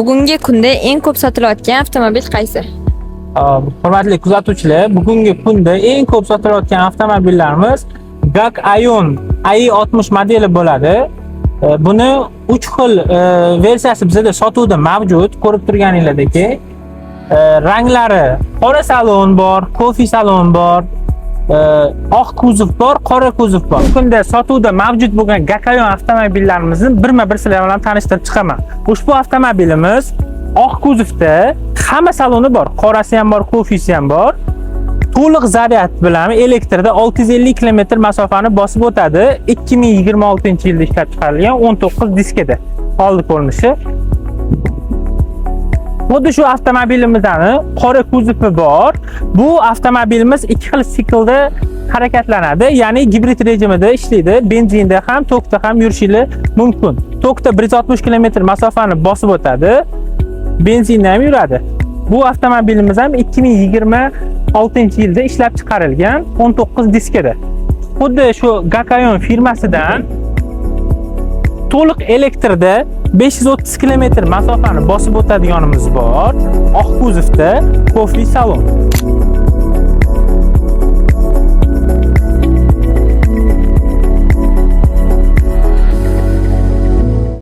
Bugungi kunda eng ko'p sotilayotgan avtomobil qaysi? Hurmatli kuzatuvchilar, bugungi kunda eng ko'p sotilayotgan avtomobillarimiz GAC Aion AI60 modeli bo'ladi. Buni 3 xil versiyasi bizda sotuvda mavjud, ko'rib turganinglardek. Ranglari qora salon bor, kofe salon bor, oq kuzov bor, qora kuzov bor. Bu kunda sotuvda mavjud bo'lgan GAC Aion avtomobillarimizni birma-bir sizlar bilan tanishtirib chiqaman. Ushbu avtomobilimiz oq kuzovda, hamma saloni bor. Qorasi ham bor, kofesi ham bor. To'liq zaryad bilan elektrda 650 km masofani bosib o'tadi. 2026-yilda ishlab chiqarilgan, 19 diskada. Oldi ko'rinishi. Xuddi shu avtomobilimizni qora kuzovi bor. Bu avtomobilimiz ikki xil siklda harakatlanadi, ya'ni gibrid rejimida ishlaydi. Benzinda ham, tokda ham yurishingiz mumkin. Tokda 160 km masofani bosib o'tadi. Benzinda ham yuradi. Bu avtomobilimiz ham 2026-yilda ishlab chiqarilgan, 19 diskada. Xuddi shu GAC Aion firmasidan to'liq elektrda 530 km masofani bosib o'tadiganimiz bor. Oq kuzovda, kofe salon.